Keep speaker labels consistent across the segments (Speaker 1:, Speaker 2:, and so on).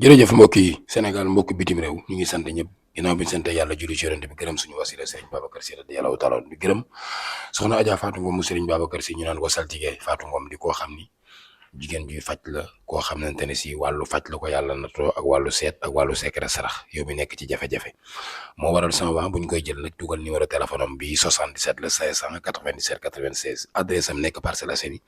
Speaker 1: jërëjëf mbokk yi Sénégal mbokk bitim réew ñu ngi sant ñëpp ginnaaw bi ñu sant yàlla julli ci yonent bi gërëm suñu wasila Serigne Babacar Sy radiyallahu taala di gërëm soxna Adja Fatou Ngom mu Serigne Babacar Sy ñu naan ko saltige Fatou Ngom di koo xam ni jigéen juy faj la koo xamante ne si wàllu faj la ko yàlla natoo ak wàllu seet ak wàllu secret sarax yow mi nekk ci jafe-jafe moo waral sama waa bu ñu koy jël nag dugal numéro téléphone am bi 77 la 597 96 adresse am nekk Parcelles Assainies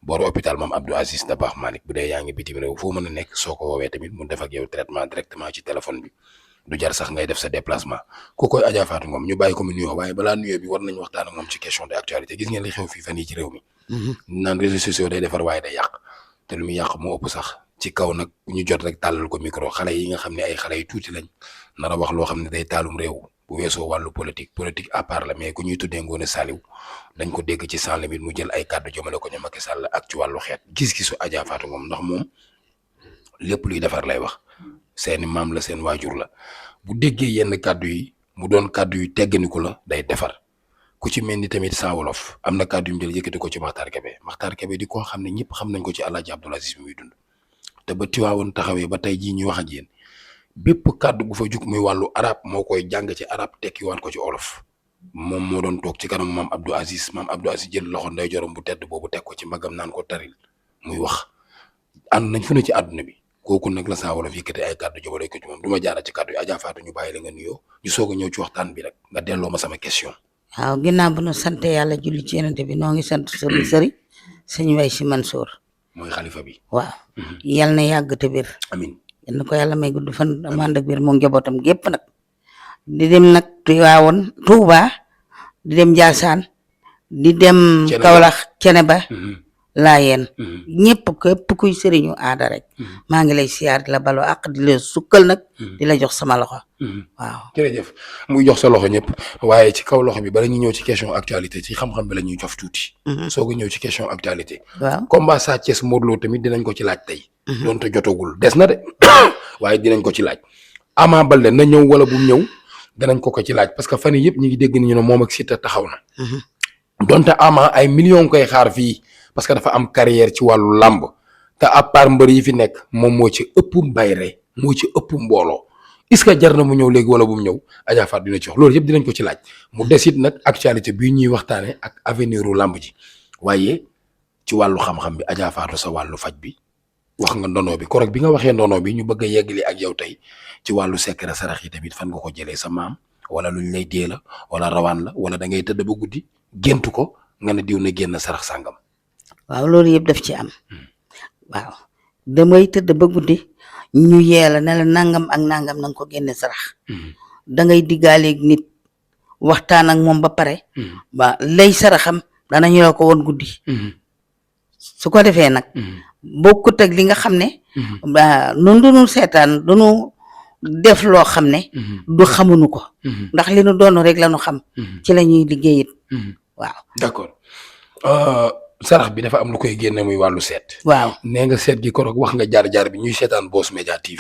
Speaker 1: booru hôpital Mame Abdou Aziz Dabakh Malick bu dee yaa ngi bitim réew foo mën a nekk soo ko woowee tamit mu def ak yow traitement directement ci téléphone bi du jar sax ngay def sa déplacement ku koy Adja Fatou Ngom ñu bàyyi ko mu nuyoo waaye balaa nuyoo bi war nañ waxtaan ak moom ci question de actualité gis ngeen li xew fii fan yi ci réew mi naan réseaux sociaux day defar waaye day yàq te lu muy yàq moo ëpp sax ci kaw nag ñu jot rek tàllal ko micro xale yi nga xam ne ay xale yu tuuti lañ nar a wax loo xam ne day taalum réew bu weesoo wàllu politique à part la mais ku ñuy tuddee Ngoné Saliou dañ ko dégg ci sans limite mu jël ay kàddu jëmale ko ñu Macky Sall ak ci wàllu xeet gis-gisu Adja Fatou Ngom ndax moom lépp luy defar lay wax seeni maam la seen waajur la bu déggee yenn kàddu yi mu doon kàddu yu tegganiku la day defar ku ci mel ni tamit Saa Wolof am na kàddu yu mu jël yëkkati ko ci Makhtar Kébé di koo xam ne ñëpp xam nañ ko ci Alaaji Abdoul Aziz bi muy dund te ba Tiwaawoon taxawee ba tey jii ñuy wax ak yéen bépp kàddu bu fa jug muy wàllu arab moo koy jàng ci arab tekkiwaat ko ci olof moom moo doon toog ci kanam Mame Abdou Aziz jël loxo nday jorom bu tedd boobu teg ko ci magam naan ko taril muy wax ànd nañ fu ne ci àdduna bi kooku nag la Saa Wolof yëkkati ay kàddu jëmale ko ci moom du ma jaara ci kàddu yi Adja Fatou ñu bàyyi la nga nuyoo ñu soog a ñëw ci waxtaan bi rek nga delloo ma sama question.
Speaker 2: waaw ginnaaw bu nu sant yàlla julli ci yonent bi noo ngi sant sunu sëriñ sëñ Way Si Mansour
Speaker 1: mooy xalifa bi.
Speaker 2: waaw yal na yàgg te bir
Speaker 1: amiin
Speaker 2: yal na ko yàlla may gudd fan amand ak bir moom njabootam gépp nag di dem nag Tiwaawoon Tuuba di dem Njaasaan di dem Kawlax Ceneba Laayeen ñëpp képp kuy sëriñu aada rek maa ngi lay siyaar di la baloo ak di la sukkal nag di la jox sama loxo waaw
Speaker 1: jërëjëf muy jox sa loxo ñëpp waaye ci kaw loxo bi bala ñu ñëw ci question actualité ci xam-xam bi la ñuy jof tuuti soog a ñëw ci question actualité
Speaker 2: waaw
Speaker 1: combat Sa Thiès Modou Lo tamit dinañ ko ci laaj tey doonte jotagul des na de waaye dinañ ko ci laaj Ama Baldé na ñëw wala bu ñëw danañ ko ci laaj parce que fan yii yëpp ñu ngi dégg ni ñu ne moom ak Siteu taxaw na donte Ama ay millions koy xaar fii parce que dafa am carrière ci wàllu làmb te à part mbër yi fi nekk moom moo ci ëpp mbayre moo ci ëpp mbooloo est-ce que jar na mu ñëw léegi wala bu mu ñëw Adja Fatou dina ci wax loolu yëpp dinañ ko ci laaj mu desit nag actualité bii ñuy waxtaane ak avenir u làmb ji waaye ci wàllu xam-xam bi Adja Fatou sa wàllu faj bi wax nga ndono bi korog bi nga waxee ndono bi ñu bëgg a yeggali ak yow tey ci wàllu secret sarax yi tamit fan nga ko jëlee sa maam wala luñ lay dee la wala rawaan la wala da ngay tëdd ba guddi géntu ko nga ne diw na génn sarax sàngam.
Speaker 2: waaw loolu yëpp daf ci am waaw damay tëdd ba guddi ñu yeela ne la nangam ak nangam na nga ko génne sarax da ngay diggaaleeg nit waxtaan ak moom ba pare ba lay saraxam danañu la ko woon guddi su ko defee nag bokkut ak li nga xam ne nun duñu seetaan duñu def loo xam ne du xamuñu ko ndax li nu doon rek la ñu xam ci la ñuy liggéeyit waaw
Speaker 1: d'accord sarax bi dafa am lu koy génne muy wàllu seet.
Speaker 2: waaw
Speaker 1: nee nga seet gi korog wax nga jaar-jaar bi ñuy seetaan Boss Media TV.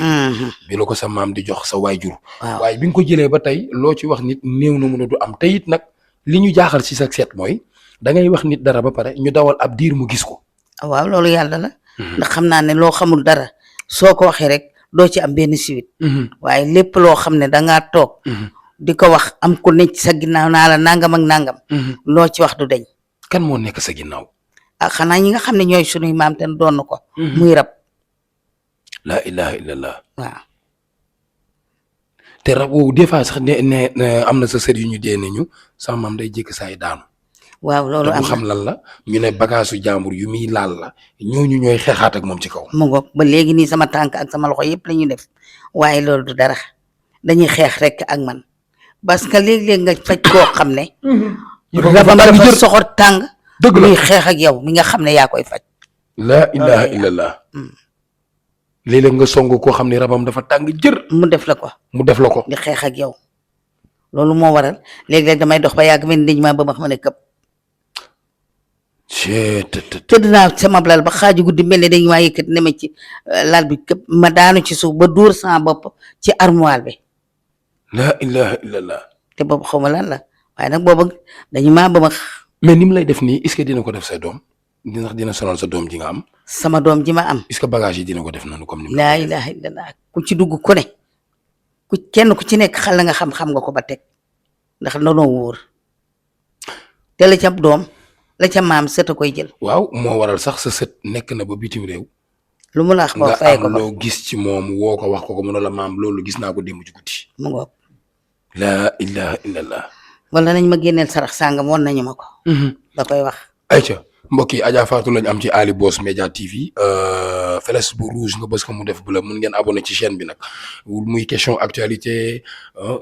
Speaker 1: bi la ko sa maam di jox sa waajur. waaye bi nga ko jëlee ba tey loo ci wax nit néew na mun a du am te it nag li ñu jaaxal ci sa seet mooy da ngay wax nit dara ba pare ñu dawal ab diir mu gis ko.
Speaker 2: waaw loolu yàlla la. ndax xam naa ne loo xamul dara soo ko waxee rek doo ci am benn suite. waaye lépp loo xam ne da ngaa toog. di ko wax am ku nekk sa ginnaaw naa la nangam ak nangam. loo ci wax du deñ.
Speaker 1: kan moo nekk sa ginnaaw.
Speaker 2: xanaa ñi nga xam ne ñooy sunuy maam te doon ko. muy rab.
Speaker 1: la ilaha illallah.
Speaker 2: waaw.
Speaker 1: te rab woowu des fois sax ne am na sa sër yu ñu dee nañu sama maam day jékki saay daanu.
Speaker 2: waaw loolu am
Speaker 1: na xam lan la ñu ne bagaasu jàmbur yu muy laal la ñooñu ñooy xeexaat ak moom ci kaw.
Speaker 2: mu ngoog ba léegi nii sama tànk ak sama loxo yëpp la ñuy def waaye loolu du dara dañuy xeex rek ak man parce que léeg-léeg nga faj koo xam ne. rabam dafa soxor tàng.
Speaker 1: dëgg la
Speaker 2: muy xeex ak yow mi nga xam ne yaa koy faj.
Speaker 1: la ilaha illallah. léeg-léeg nga song koo xam ne rabam dafa tàng jër.
Speaker 2: mu def la ko.
Speaker 1: mu def la ko.
Speaker 2: di xeex ak yow loolu moo waral léeg-léeg damay dox ba yàgg mel ni dañ maa ba ma xam ne këpp. tëdd naa sama lal ba xaaju guddi mel ne dañ maa yëkkati ne ma ci lal bi këpp ma daanu ci suuf ba dóor sama bopp ci armoire bi.
Speaker 1: la ilaha illallah.
Speaker 2: te boobu xaw ma lan la waaye nag boobu dañu maa ba ma.
Speaker 1: mais ni mu lay def nii est-ce que dina ko def say doom. dina sonal sa doom ji nga am.
Speaker 2: sama doom ji ma am.
Speaker 1: est-ce que bagage yi dina ko def noonu comme ni.
Speaker 2: laa ilaha illallah ku ci dugg ku ne kenn ku ci nekk xal nga xam nga ko ba teg ndax nanoo wóor te la ca doom la ca maam sët a koy jël.
Speaker 1: waaw moo waral sax sa sët nekk na ba bitim réew.
Speaker 2: lu mu la wax boo fay ko
Speaker 1: nga am loo gis ci moom woo ko wax ko mu ne la maam loolu gis naa ko démb ci guddi.
Speaker 2: mu ngoog.
Speaker 1: laa ilaha illallah.
Speaker 2: wala nañ ma génneel sarax sàngam woon nañu ma ko. da koy wax.
Speaker 1: ayca mbokk yi Adja Fatou lañ am ci Ali Boss Media TV flèche bu rouge nga bës ko mu def bleu mun ngeen abonné ci chaîne bi nag muy question actualité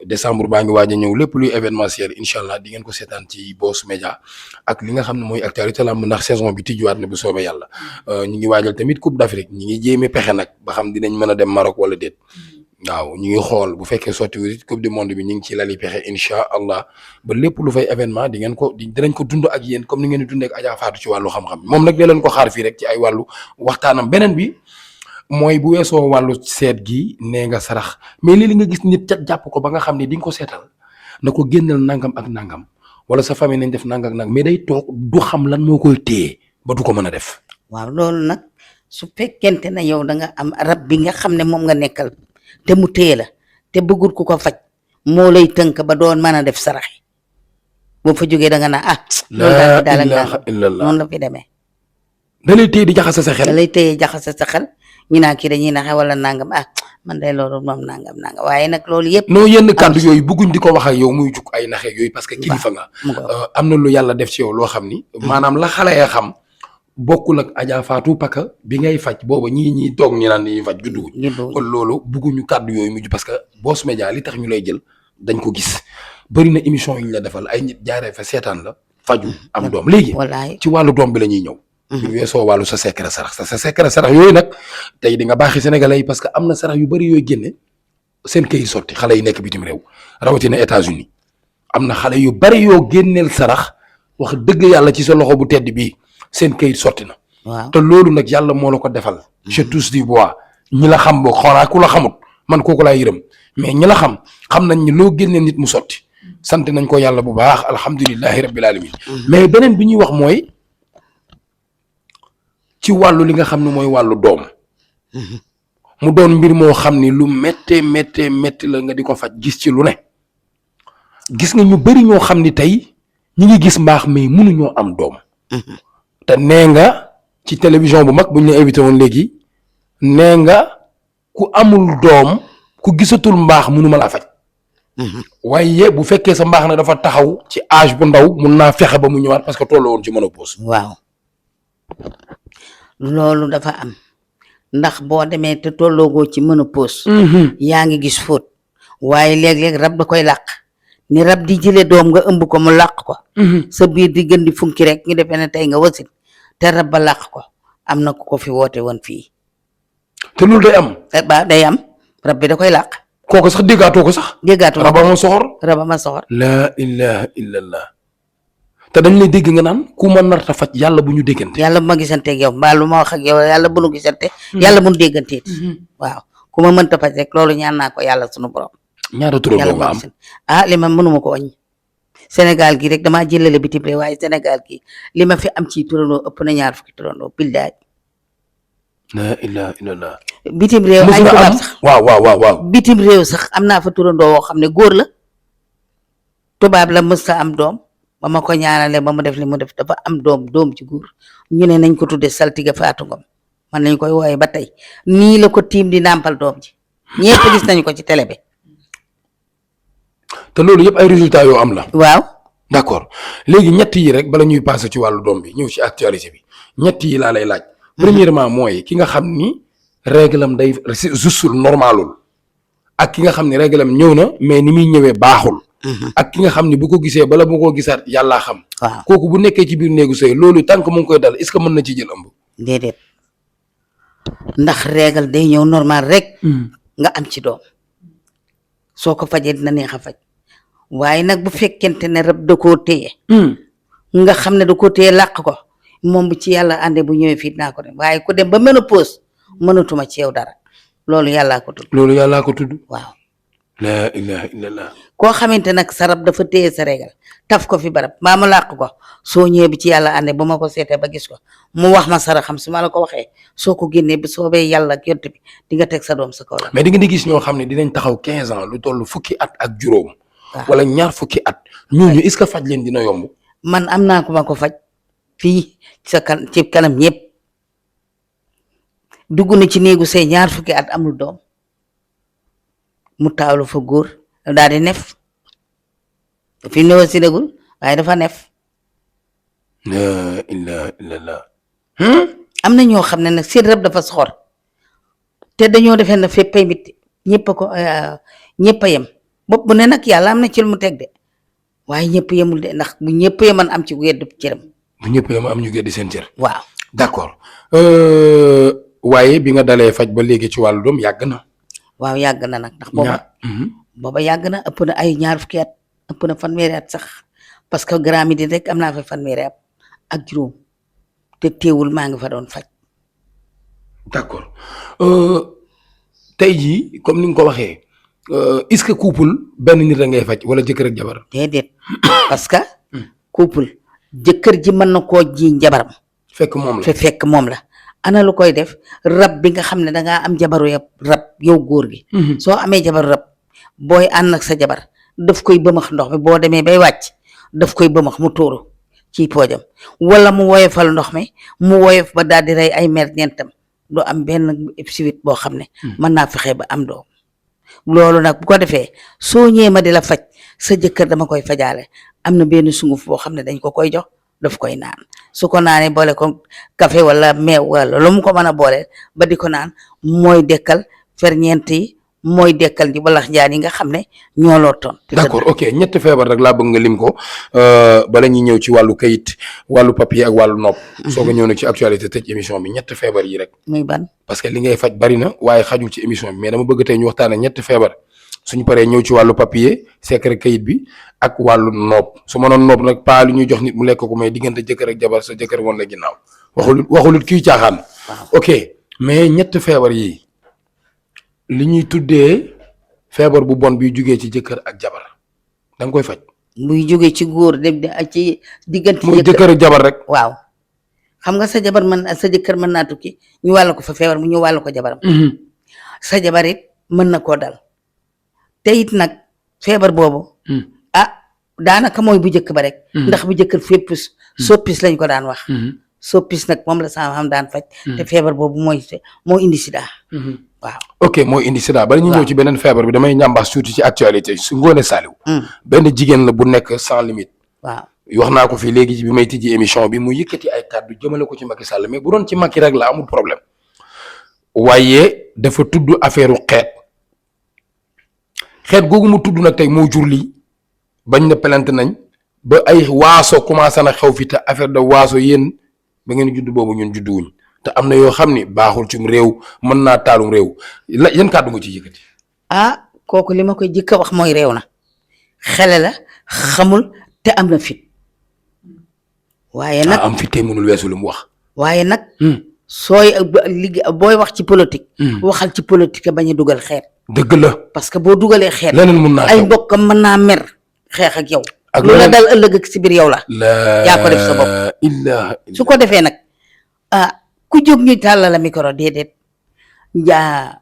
Speaker 1: décembre baa ngi waaj a ñëw lépp luy événementiel incha allah di ngeen ko seetaan ci Boss Media ak li nga xam ne mooy actualité lamb ndax saison bi tijjuwaat na bu soobee yàlla ñu ngi waajal tamit Coupe d'Afrique ñi ngi jéeme pexe nag ba xam dinañ mën a dem Maroc wala déet. waaw ñu ngi xool bu fekkee sottiwul coupe du monde bi ñu ngi ci lali pexe incha allah ba lépp lu fay événement di ngeen ko dinañ ko dund ak yéen comme ni ngeen di dundee ak Adja Fatou ci wàllu xam-xam moom nag da leen ko xaar fii rek ci ay wàllu waxtaanam beneen bi mooy bu weesoo wàllu seet gi nee nga sarax mais léeg-léeg nga gis nit cat jàpp ko ba nga xam ne di nga ko seetal na ko génnal nangam ak nangam wala sa famille nañ def nangam ak nangam mais day toog du xam lan moo koy téye ba du ko mën a def.
Speaker 2: waaw loolu nag su fekkente ne yow da nga am rab bi nga xam ne moom nga nekkal. te mu téye la te bëggul ku ko faj moo lay tënk ba doon mën a def sarax boo fa jógee da nga naa loolu daal noonu la fi demee.
Speaker 1: da lay téye di jaxase sa xel.
Speaker 2: da lay téye jaxase sa xel ñu naa kii dañuy naxe wala nangam man day loolu moom nangam waaye nag loolu yëpp.
Speaker 1: non yenn kàddu yooyu bëgguñ di ko wax ak yow muy jug ay naxe yooyu parce que kilifa nga. am na lu yàlla def ci yow loo xam ni. maanaam la xale ya xam. bokkul ak Adja Fatou Paka bi ngay faj booba ñii toog ñu naan ñuy faj juddu kon loolu bugguñu kàddu yooyu mujj parce que Boss Media li tax ñu lay jël dañ ko gis bëri na émission yi ñu la defal ay nit jaaree fa seetaan la faju am doom léegi ci wàllu doom bi la ñuy ñëw ñu weesoo wàllu sa secret sarax sa secret sarax yooyu nag tey di nga baaxi sénégalais yi parce que am na sarax yu bëri yooyu génne seen këyit sotti xale yi nekk bitim réew rawatina États-Unis am na xale yu bëri yoo génneel sarax wax dëgg yàlla ci sa loxo bu tedd bii seen kayit sotti na. waaw te loolu nag yàlla moo la ko defal. je touche du bois ñi la xam boo xoolaa ku la xamut man kooku laa yërëm mais ñi la xam nañ ni loo génnee nit mu sotti. sant nañ ko yàlla bu baax alhamdulilahi rabbil alamin mais beneen bi ñuy wax mooy ci wàllu li nga xam ne mooy wàllu doom. mu doon mbir moo xam ni lu méttee la nga di ko faj gis ci lu ne. gis nga ñu bëri ñoo xam ni tey ñu ngi gis mbaax mais mënuñoo am doom. te nee nga ci télévision bu mag bu ñu la invité woon léegi nee nga ku amul doom ku gisatul mbaax mënuma laa faj. waaye bu fekkee sa mbaax na dafa taxaw ci âge bu ndaw mun naa fexe ba mu ñëwaat parce que tolloo woon ci ménopause.
Speaker 2: waaw loolu dafa am ndax boo demee te tolloogoo ci ménopause. yaa ngi gis fóot waaye léeg-léeg rab da koy làq. ni rab di jëlee doom nga ëmb ko mu làq ko. sa biir di gën di funki rek ñu defee ne tey nga wasit te rab ba làq ko am na ku ko fi woote woon fii.
Speaker 1: te loolu day am.
Speaker 2: ba day am rab bi da koy làq.
Speaker 1: kooku sax déggaatoo ko sax.
Speaker 2: déggaatoo
Speaker 1: raba ma soxor.
Speaker 2: raba ma soxor.
Speaker 1: laa ilaha illallah. te dañ lay dégg nga naan ku ma narta faj yàlla bu ñu déggante.
Speaker 2: yàlla bu ma gisanteeg yow mbaa lu ma wax ak yow yàlla bu nu gisante. yàlla bu nu dégganteet. waaw ku ma mënta faj rek loolu ñaan naa ko yàlla sunu borom.
Speaker 1: ñaata turandoo nga am
Speaker 2: li ma mënuma ko wàññi Sénégal gi rek damaa jëlale bitim réew waaye Sénégal gi li ma fi am ci turandoo ëpp na 20 turandoo billaay.
Speaker 1: la ilaha illallah.
Speaker 2: bitim réew ay tubaab sax
Speaker 1: waaw.
Speaker 2: bitim réew sax am naa fa turandoo woo xam ne góor la tubaab la mës a am doom ba ma ko ñaanale ba mu def li mu def dafa am doom ci góor ñu ne nañ ko tuddee saltige Fatou Ngom man nañ koy wooye ba tey nii la ko tiim di nàmpal doom ji ñëpp gis nañu ko ci télé bi.
Speaker 1: te loolu yëpp ay résultats yoo am la.
Speaker 2: waaw
Speaker 1: d'accord léegi ñett yi rek bala ñuy passé ci wàllu doom bi ñëw ci actualité bi ñett yi laa lay laaj. premièrement mooy ki nga xam ni réglam day justul normalul ak ki nga xam ni réglam ñëw na mais ni muy ñëwee baaxul. ak ki nga xam ni bu ko gisee bala bu ko gisaat yàllaa xam.
Speaker 2: waaw
Speaker 1: kooku bu nekkee ci biir néegu sëy loolu tant que mu ngi koy dal est-ce que mën na ci jël ëmb.
Speaker 2: déedéet ndax régal day ñëw normal rek. nga am ci doom soo ko fajee dina neex a faj. waaye nag bu fekkente ne rab da koo téye. nga xam ne da koo téye làq ko moom bu ci yàlla àndee bu ñëwee fii dinaa ko dem waaye ku dem ba ménopause mënatuma ci yow dara loolu yàllaa ko tudd.
Speaker 1: loolu yàllaa ko tudd.
Speaker 2: waaw.
Speaker 1: la ilaha illallah.
Speaker 2: koo xamante nag sa rab dafa téye sa régal taf ko fi barab maa ma làq ko soo ñëwee bi ci yàlla àndee ba ma ko seetee ba gis ko mu wax ma sara xam su ma la ko waxee soo ko génnee bi soobee yàlla ak yont bi di nga teg sa doom sa kaw la.
Speaker 1: mais di nga di gis ñoo xam ne dinañ taxaw 15 ans lu toll fukki at ak juróom.
Speaker 2: waaw
Speaker 1: wala ñaar fukki at. ñooñu est-ce que faj leen dina yomb.
Speaker 2: man am naa ko ma ko faj fii ci kanam ñëpp dugg na ci néegu say ñaar fukki at amul doom mu taawlu fa góor daal di nef fi néew si dégul waaye dafa nef.
Speaker 1: la ilaha illallah.
Speaker 2: am na ñoo xam ne nag seen rab dafa soxor te dañoo defee na féppay mitti ñëpp a yem bopp bu ne nag yàlla am na ci lu mu teg de waaye ñëpp yemul de ndax bu ñëpp yeman am ci wedd cëram.
Speaker 1: bu ñëpp yem am ñu geddi seen cër.
Speaker 2: waaw
Speaker 1: d'accord waaye bi nga dalee faj ba léegi ci wàllu doom yàgg na.
Speaker 2: waaw yàgg na nag ndax booba yàgg na ëpp na ay ñaar fukki at ëpp na fanweeri at sax parce que gramide rek am naa fa fanweeri at ak juróom te teewul maa ngi fa doon faj.
Speaker 1: d'accord tey jii comme ni nga ko waxee est-ce que couple benn nit la ngay faj wala jëkkër ak jabar.
Speaker 2: déedéet parce que couple jëkkër ji mën na koo jiiñ jabaram.
Speaker 1: fekk moom la
Speaker 2: fekk moom la. ana lu koy def rab bi nga xam ne dangaa am jabaru rab yow góor gi. soo amee jabaru rab booy ànd ak sa jabar daf koy bëmax ndox mi boo demee bay wàcc daf koy bëmax mu tuuru ci poojam wala mu woyofal ndox mi mu woyof ba daal di rey ay mer ñeentam du am benn suite boo xam ne mën naa fexe ba am doom loolu nag bu ko defee soo ñëwee ma di la faj sa jëkkër dama koy fajaale am na benn sunguf boo xam ne dañ ko koy jox daf koy naan su ko naanee boole ko café wala meew wala lu mu ko mën a boole ba di ko naan mooy dekkal ferñeent yi mooy dekkal ji balax jaan yi nga xam ne ñoo lootoon.
Speaker 1: d'accord ok ñetti feebar rek laa bëgg nga lim ko bala ñuy ñëw ci wàllu kayit wàllu papier ak wàllu nopp. soo ko ñëw nag ci actualité tëj émission bi ñetti feebar yi rek.
Speaker 2: muy ban
Speaker 1: parce que li ngay faj bari na waaye xajul ci émission bi mais dama bëgg tey ñu waxtaanee ñetti feebar suñu paree ñëw ci wàllu papier secret kayit bi ak wàllu nopp su ma noon nopp nag pas lu ñuy jox nit mu lekk ko mais diggante jëkkër ak jabar sa jëkkër woon la ginnaaw waxulut kii caaxaan. ok mais ñetti feebar yi li ñuy tuddee feebar bu bon bi jugee ci jëkkër ak jabar da nga koy faj.
Speaker 2: muy jóge ci góor dem ci diggante.
Speaker 1: muy jëkkër ak jabar rek.
Speaker 2: waaw xam nga sa jabar sa jëkkër mën naa tukki ñu wàll ko fa feebar mu ñu wàll ko jabaram. sa jabar it mën na koo dal te it nag feebar boobu. daanaka mooy bu njëkk ba rek. ndax bu njëkk fépp soppis lañ ko daan wax. soppis nag moom la sama xam daan faj. te feebar boobu moo indi sida. waaw
Speaker 1: ok mooy indi sida bala ñu ñëw ci beneen feebar bi damay ñambaas tuuti ci actualité su Ngoné Saliou. benn jigéen la bu nekk sans limite.
Speaker 2: waaw
Speaker 1: wax naa ko fii léegi bi may tijji émission bi mu yëkkati ay kàddu jëmale ko ci Macky Sall mais bu doon ci Macky rek la amul problème waaye dafa tudd affaire xeet googu mu tudd nag tey moo jur lii bañ na pelante nañ ba ay waaso commencé na xew fi te affaire de waaso yéen ba ngeen judd boobu ñun juddu wuñ te am na yoo xam ni baaxul ci réew mën naa taalum réew yan kàddu nga ci yëkkati.
Speaker 2: kooku li ma koy jëkk a wax mooy réew na xele la xamul te am na fit waaye nag
Speaker 1: am fit tey mënul weesu lu mu wax.
Speaker 2: waaye nag. sooy booy wax ci politique. waxal ci politique bañ a dugal xeet.
Speaker 1: dëgg la
Speaker 2: parce que boo dugalee xeet.
Speaker 1: leneen mun naa
Speaker 2: ay mbokkam mën naa mer xeex ak yow. ak lu la dal ëllëg ak si biir yow la. yaa ko def sa bopp. su ko defee nag ku jóg ñu tàllal la micro déedéet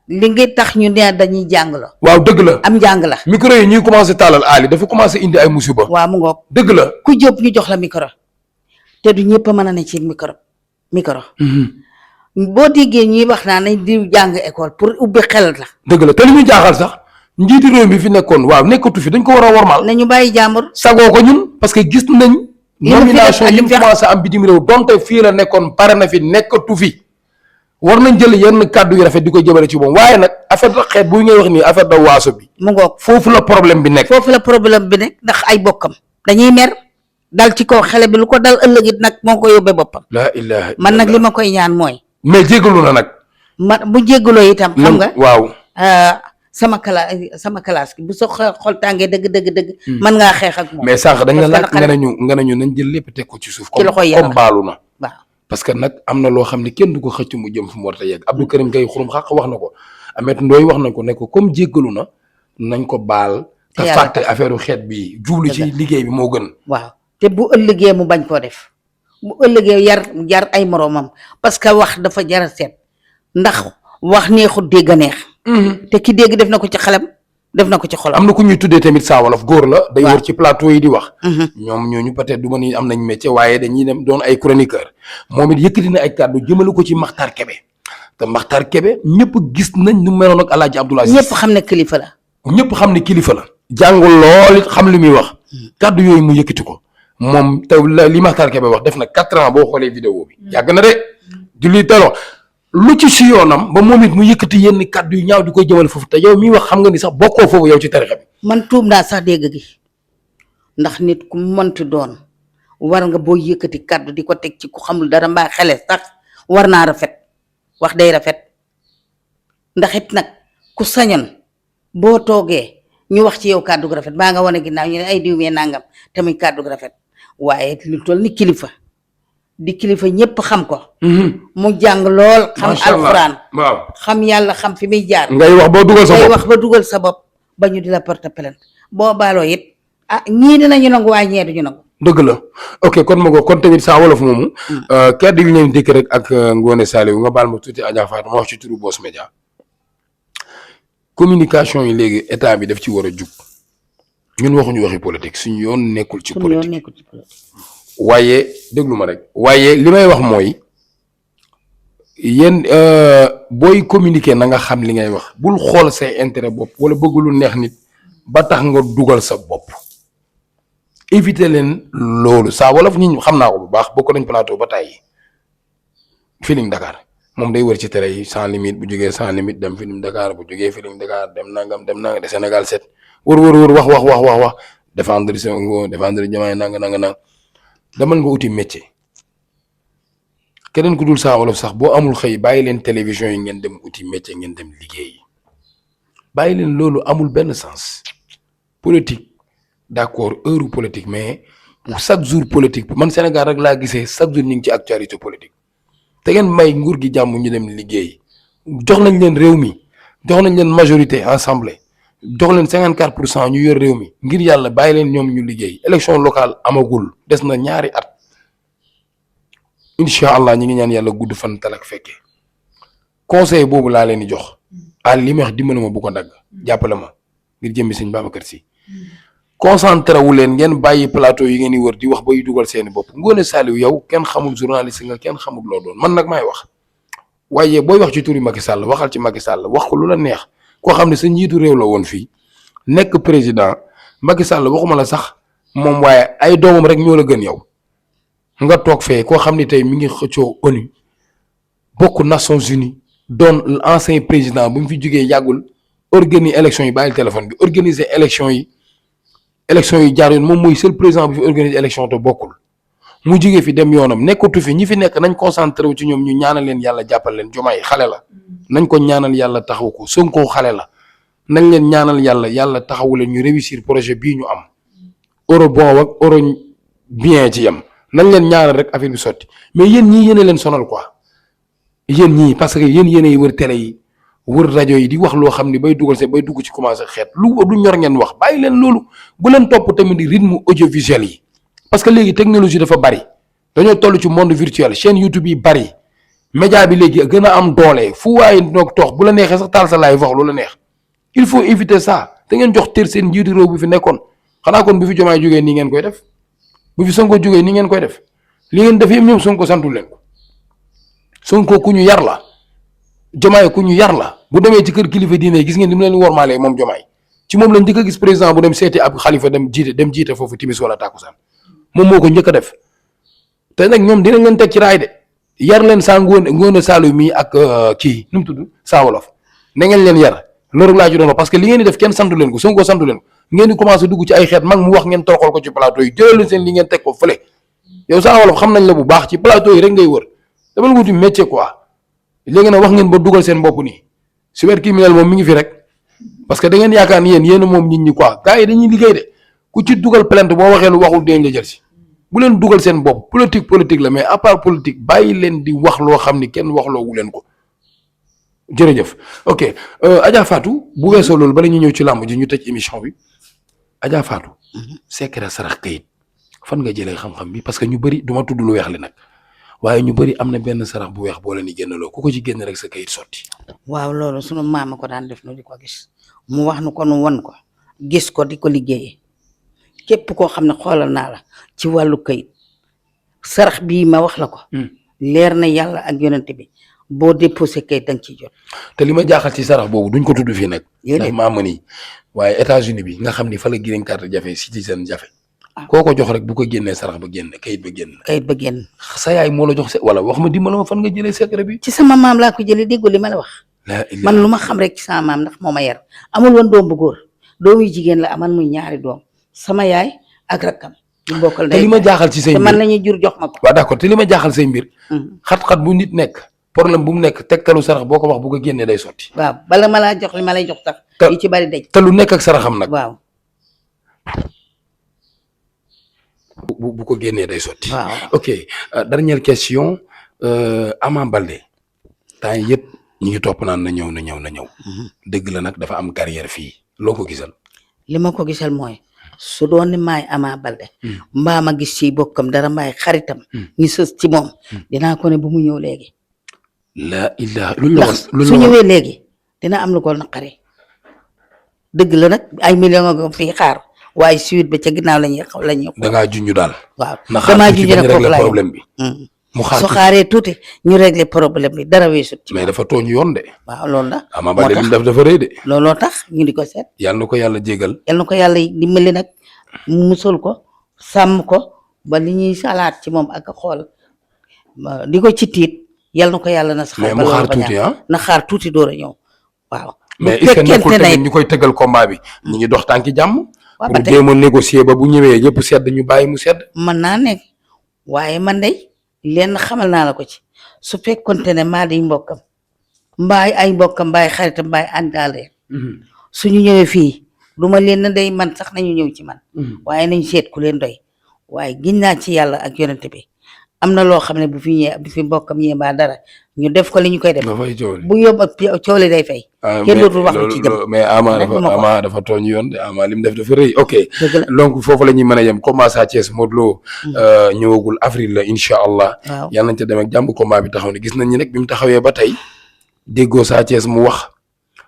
Speaker 2: li nga tax ñu ne dañuy jàng la.
Speaker 1: waaw dëgg la
Speaker 2: am njàng la.
Speaker 1: micro yi ñuy commencé tàllal Ali dafa commencé indi ay musiba.
Speaker 2: waaw mu ngoog
Speaker 1: dëgg la
Speaker 2: ku jóg ñu jox la micro te du ñëpp a mën a ne ci micro. boo déggee ñuy wax naa nañ di jàng école pour ubbi xel la.
Speaker 1: dëgg la te li muy jaaxal sax njiiti réew mi fi nekkoon waaw nekkatu fi dañ ko war a wormaal.
Speaker 2: nañu bàyyi jàmbur.
Speaker 1: sagoo ko ñun parce que gis nañ. nomination yi mu commencé am bitim réew donte fii la nekkoon pare na fi nekkatu fi. war nañ jël yenn kàddu yu rafet di ko jëmale ci moom waaye nag affaire de xeet bu ngay wax nii affaire de waaso bi.
Speaker 2: mu ngoog
Speaker 1: foofu la problème bi nekk.
Speaker 2: foofu la problème bi nekk ndax ay bokkam dañuy mer dal ci kaw xale bi lu ko dal ëllëg it nag moo ko yóbbee boppam.
Speaker 1: la ilaha
Speaker 2: man nag li ma koy ñaan mooy.
Speaker 1: mais jégalu na nag.
Speaker 2: bu jégaloo itam. xam nga
Speaker 1: waaw.
Speaker 2: sama classe bi bu soo xol tàngee dëgg. mën ngaa xeex ak moom.
Speaker 1: mais sànq dañ la laaj nga nañu nañ jël lépp teg ko ci suuf.
Speaker 2: ci loxoy yàlla
Speaker 1: comme baalu na.
Speaker 2: waaw
Speaker 1: parce que nag am na loo xam ne kenn du ko xëcc mu jëm fu mu war a yegg Abdou Karim Gueye xurum xaq wax na ko Ameth Ndoye wax na ko ne ko comme jéggalu na nañ ko baal te fàtte affaire u xeet bi jublu ci liggéey bi moo gën.
Speaker 2: waaw te bu ëllëgee mu bañ koo def bu ëllëgee yar ay moroomam parce que wax dafa jar a seet ndax wax neexut dégg a neex. te ki dégg def na ko ci xelam def na ko ci xolam.
Speaker 1: am na ku ñuy tuddee tamit Saa Wolof góor la. day wër ci plateau yi di wax. ñoom ñooñu peut-être du ma ni am nañ métier waaye dañuy dem doon ay chroniqueur moom it yëkkati na ay kàddu jëmale ko ci Makhtar Kébé te Makhtar Kébé ñëpp gis nañ nu meloon ak El Hadj Abdoul Aziz.
Speaker 2: ñëpp xam ne kilifa la.
Speaker 1: ñëpp xam ne kilifa la. jàngul lool it xam li muy wax. kàddu yooyu mu yëkkati ko moom te li Makhtar Kébé wax def na 4 ans boo xoolee vidéo bi. yàgg na de julli talo lu ci si yoonam ba moom it mu yëkkati yenn kàddu yu ñaaw di koy jëmale foofu te yow miy wax xam nga ni sax bokkoo foofu yow ci tarixa bi.
Speaker 2: man tuub naa sax dégg gi ndax nit ku mënti doon war nga boo yëkkati kàddu di ko teg ci ku xamul dara mbaa xele sax war naa rafet wax day rafet ndax it nag ku sañoon boo toogee ñu wax ci yow kàddu gu rafet baa nga wane ginnaaw ñu ne ay diw mee nangam te muy kàddu gu rafet waaye lu toll ni kilifa di kilifa ñëpp xam ko. mu jàng lool. xam alxuraan
Speaker 1: waaw
Speaker 2: xam yàlla xam fi muy jaar.
Speaker 1: ngay wax boo dugal sa bopp
Speaker 2: ngay wax ba dugal sa bopp ba ñu di la porter plainte boo baaloo it ñii dinañu nangu waaye ñee duñu nangu.
Speaker 1: dëgg la ok kon ma ko kon tamit Saa Wolof moomu. kàddu yi ñu dikk rek ak Ngoné Saliou nga baal ma tuuti Adja Fatou ma wax ci turu Boss Media communication yi léegi état bi daf ci war a jug ñun waxuñu waxi politique suñu yoon nekkul ci politique. waaye déglu ma rek waaye li may wax mooy yéen booy communiquer na nga xam li ngay wax bul xool say intérêt bopp wala bëgg lu neex nit ba tax nga dugal sa bopp éviter leen loolu Saa Wolof ñi xam naa ko bu baax bokk nañ plateau ba tàyyi Feeling Dakar moom day wër ci télé yi sans limite bu jógee sans limite dem Feeling Dakar bu jógee Feeling Dakar dem nangam de Sénégal 7 wër wax défendre Sonko défendre Diomaye nanga demal nga uti métier keneen ku dul Saa Wolof sax boo amul xëy bàyyi leen télévision yi ngeen dem uti métier ngeen dem liggéey bàyyi leen loolu amul benn sens politique d'accord heure politique mais chaque jour politique man Sénégal rek laa gisee chaque jour ñu ngi ci actualité politique te ngeen may nguur gi jàmm ñu dem liggéey jox nañ leen réew mi jox nañ leen majorité assemblée jox leen 54% ñu yor réew mi ngir yàlla bàyyi leen ñoom ñu liggéey élection locale amagul des na ñaari at incha allah ñi ngi ñaan yàlla gudd fan talak fekkee conseil boobu laa leen di jox li may wax dimbali ma bu ko dagg jàppale ma ngir jëmmi sëñ Babacar Sy concentré wu leen ngeen bàyyi plateau yi ngeen di wër di wax bay dugal seeni bopp Ngoné Saliou yow kenn xamul journaliste nga kenn xamul loo doon man nag maay wax waaye booy wax ci turi Macky Sall waxal ci Macky Sall wax ko lu la neex. koo xam ne sa njiitu réew la woon fii nekk président Macky Sall waxuma la sax moom waaye ay doomam rek ñoo la gën yow nga toog fee koo xam ne tey mi ngi xëccoo ONU bokk Nations Unies doon ancien président bu mu fi jógee yàggul organiser élection yi bàyyil téléphone bi organiser élection yi jaar yoon moom mooy seul président bu fi organiser élection te bokkul mu jógee fi dem yoonam nekkatu fi ñi fi nekk nañ concentré wu ci ñoom ñu ñaanal leen yàlla jàppal leen Diomaye xale la nañ ko ñaanal yàlla taxaw ko Sonko xale la nañ leen ñaanal yàlla taxawu leen ñu réussir projet bii ñu am euro bon ak euro bien ci yem nañ leen ñaanal rek affaire bi sotti mais yéen ñii yéen leen sonal quoi yéen ñii parce que yéen yéenay wër télé yi wër rajo yi di wax loo xam ni bay dugg ci commencé xeet lu ñor ngeen wax bàyyi leen loolu bu leen topp tamit rythme audiovisuel yi parce que léegi technologie dafa bari dañoo toll ci monde virtuel chaîne YouTube yi bari média bi léegi gën a am doole fu waaye noog toog bu la neexee sax taal sa laay wax lu la neex il faut éviter ça da ngeen jox tër seen njiitu réew bi fi nekkoon xanaa kon bu fi Diomaye jógee nii ngeen koy def bu fi Sonko jógee nii ngeen koy def li ngeen def yëpp ñoom Sonko santul leen ko Sonko ku ñu yar la Diomaye ku ñu yar la bu demee ci kër kilifa diine gis ngeen ni mu leen wormaalee moom Diomaye ci moom lañ njëkk a gis président bu dem seeti ab xalifa dem jiite foofu timis wala tàkkusaan moom moo ko njëkk a def te nag ñoom dinañ leen teg ci raay de yar leen saa Ngoné Saliou mii ak kii nu mu tudd Saa Wolof na ngeen leen yar loolu laa ci doon wax parce que li ngeen di def kenn santu leen ko Sonko santu leen ko ngeen di commencé dugg ci ay xeet mag mu wax ngeen toroxal ko ci plateau yi jëlal leen seen li ngeen teg ko fële yow Saa Wolof xam nañ la bu baax ci plateau yi rek ngay wër dama la wuti métier quoi léegi nag wax ngeen ba dugal seen bopp nii cybercriminel moom mi ngi fi rek parce que da ngeen yaakaar ni yéen moom nit ñi quoi gars yi dañuy liggéey de ku ci dugal plainte boo waxee lu waxul dinañ la jël si bu leen dugal seen bopp politique la mais à part politique bàyyi leen di wax loo xam ni kenn waxloowu leen ko jërëjëf ok Adja Fatou bu weesoo loolu bala ñu ñëw ci làmb ji ñu tëj émission bi Adja Fatou. secret sarax kayit fan nga jëlee xam-xam bi parce que ñu bëri duma tudd lu weex li nag waaye ñu bëri am na benn sarax bu weex boo leen di génnaloo ku ko ci génn rek sa kayit sotti.
Speaker 2: waaw loolu sunu maama ko daan def nu di ko gis mu wax nu ko nu won ko gis ko di ko liggéeyee képp koo xam ne xoolal naa la ci wàllu kayit sarax bii ma wax la ko. leer na yàlla ak yonent bi boo déposé kayit danga ciy jot.
Speaker 1: te li ma jaaxal ci sarax boobu duñ ko tudd fii nag.
Speaker 2: yéen
Speaker 1: maa ma nii waaye États-Unis bi nga xam ni fa la green card jafe citizen jafe. koo ko jox rek bu ko génnee sarax ba génn kayit ba génn.
Speaker 2: kayit ba génn.
Speaker 1: sa yaay moo la jox wala wax ma dimbala ma fan nga jëlee secret bi.
Speaker 2: ci sama maam laa ko jëlee déggu li ma la wax. man lu ma xam rek ci sama maam ndax moo ma yar amul woon doom bu góor doom yu jigéen la aman muy ñaari doom sama yaay ak rakkam. ñu bokkal
Speaker 1: te li ma jaaxal ci say mbir
Speaker 2: te man la ñuy jur jox ma ko.
Speaker 1: waaw d'accord te li ma jaaxal say mbir. xat-xat bu nit nekk problème bu mu nekk tegtalu sarax boo ko wax bu ko génnee day sotti.
Speaker 2: waaw bala ma laa jox li ma lay jox sax. yu ci bari daj.
Speaker 1: te lu nekk ak saraxam nag.
Speaker 2: waaw.
Speaker 1: bu ko génnee day sotti.
Speaker 2: waaw
Speaker 1: ok dernière question Ama Baldé temps yëpp ñu ngi topp naan na ñëw. dëgg la nag dafa am carrière fii loo ko gisal.
Speaker 2: li ma ko gisal mooy su doon ni maay Ama Baldé mbaa ma gis ci bokkam dara mbaay xaritam ñu sës ci moom dinaa ko ne bu mu ñëw léegi.
Speaker 1: la ilaha
Speaker 2: ndax su ñëwee léegi dina am lu ko naqari dëgg la nag ay millions nga fii xaar waaye suite ba ca ginnaaw la ñuy
Speaker 1: da ngaa junj daal.
Speaker 2: waaw
Speaker 1: damaa
Speaker 2: junj rek foofu laay
Speaker 1: problème bi. mu xaar
Speaker 2: su xaaree tuuti ñu régler problème bi dara weesut ci
Speaker 1: mais dafa tooñ yoon de.
Speaker 2: waaw loolu la.
Speaker 1: Ama Baldé li mu def dafa rëy de.
Speaker 2: looloo tax ñu di ko seet.
Speaker 1: yàlla na ko yàlla jégal.
Speaker 2: yàlla na ko yàlla dimbali nag musal ko sàmm ko ba li ñuy salaat ci moom ak xool di ko ci tiit yàlla na ko yàlla na sax.
Speaker 1: mais mu xaar tuuti
Speaker 2: na xaar tuuti door a ñëw waaw.
Speaker 1: mais est-ce que nekkul tamit ñu koy tëggal combat bi ñu ngi dox tànki jàmm.
Speaker 2: waaw
Speaker 1: pour jéem a négocier ba bu ñëwee yëpp sedd ñu bàyyi mu sedd.
Speaker 2: mën naa nekk waaye man de lenn xamal naa la ko ci su fekkonte ne maa di mbokkam mbaay ay mbokkam mbaay xaritam mbaay àndaale suñu ñëwee fii du ma leen day man sax nañu ñëw ci man waaye nañ seet ku leen doy waaye giñ naa ci yàlla ak yonent bi am na loo xam ne bu fi ñëwee bu fi mbokkam ñëwee mbaa dara ñu def ko li ñu koy def bu yóbbu ak coole day fay kenn dootul wax lu ci jëm
Speaker 1: mais Ama dafa tooñ yoon de Ama li mu def dafa rëy ok donc foofu la ñuy mën a yem combat Sa Thiès Modou Lo ñëwagul avril la incha allah yàlla nañ ca dem ak jàmm combat bi taxaw ne gis nañ ni nag bi mu taxawee ba tey déggoo Sa Thiès mu wax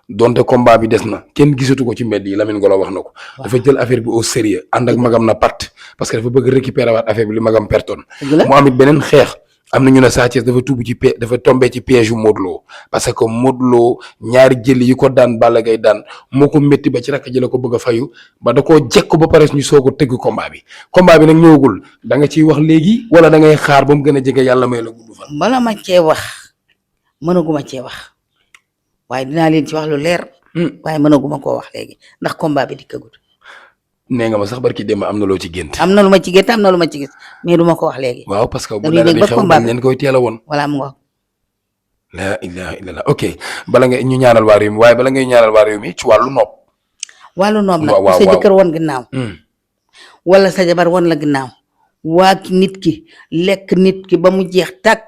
Speaker 1: donte combat bi des na kenn gisatu ko ci mbedd yi Lamine Golo wax na ko dafa jël affaire bi au sérieux ànd ak magam na part parce que dafa bëgg récupérer waat affaire bi li magam pertoon mu amit beneen xeex am na ñu ne Sa Thiès dafa tubb ci dafa tombé ci piège yu Modou Lo parce que Modou Lo ñaari jëli yi ko daan Balla Gaye daan moo ko métti ba ci rakk ji la ko bëgg a fayu ba da koo jekk ba pare ñu soog a tëgg combat bi nag ñëwagul da nga ciy wax léegi wala da ngay xaar ba mu gën a jege yàlla may la gudd fan.
Speaker 2: bala ma cee wax mënaguma cee wax waaye dinaa leen ci wax lu leer. waaye mënaguma koo wax léegi ndax combat bi dikkagul.
Speaker 1: nee nga ma sax barki démb am na loo ci gént.
Speaker 2: am na lu ma ci gént am na lu ma ci gis mais du ma ko wax léegi.
Speaker 1: waaw parce que bu dara di xew dañ leen koy teel a woon.
Speaker 2: voilà mu ngoog.
Speaker 1: la ilaha illallah ok bala nga ñu ñaanal waa réew mi waaye bala ngay ñaanal waa réew mi ci wàllu nopp.
Speaker 2: wàllu nopp nag ku sa jëkkër woon ginnaaw. wala sa jabar woon la ginnaaw. waa nit ki lekk nit ki ba mu jeex tàkk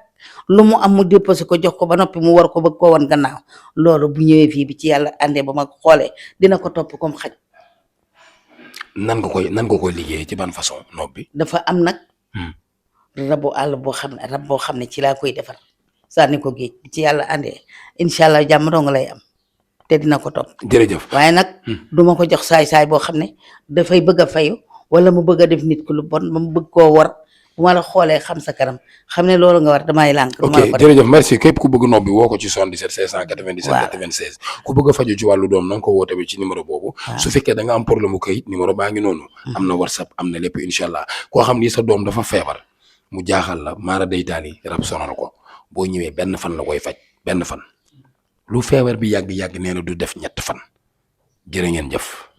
Speaker 2: lu mu am mu déposé ko jox ko ba noppi mu war ko bëgg koo woon gannaaw loolu bu ñëwee fii bi ci yàlla àndee ba ma xoolee dina ko topp comme xaj.
Speaker 1: nan nga koy liggéeyee ci ban façon nopp bi.
Speaker 2: dafa am nag. rabu àll boo xam ne ci laa koy defar sànni ko géej ci yàlla àndee incha allah jàmm dong lay am te dina ko topp.
Speaker 1: jërëjëf
Speaker 2: waaye nag. duma ko jox saay-saay boo xam ne dafay bëgg a fayu wala mu bëgg a def nit ku lu bon ba mu bëgg koo war bu ma la xoolee xam sa kanam xam ne loolu nga war damay lànk.
Speaker 1: ok jërëjëf merci képp ku bëgg nopp bi woo ko ci 77 697 96 ku bëgg a faju ci wàllu doom na nga ko woo tamit ci numéro boobu. su fekkee da nga am problème mu këyit numéro baa ngi noonu. am na whatsapp am na lépp incha allah koo xam ni sa doom dafa feebar mu jaaxal la maara daytaal yi rab sonal ko boo ñëwee benn fan la koy faj benn fan lu feebar bi yàgg-yàgg nee na du def ñett fan jërë ngeen jëf.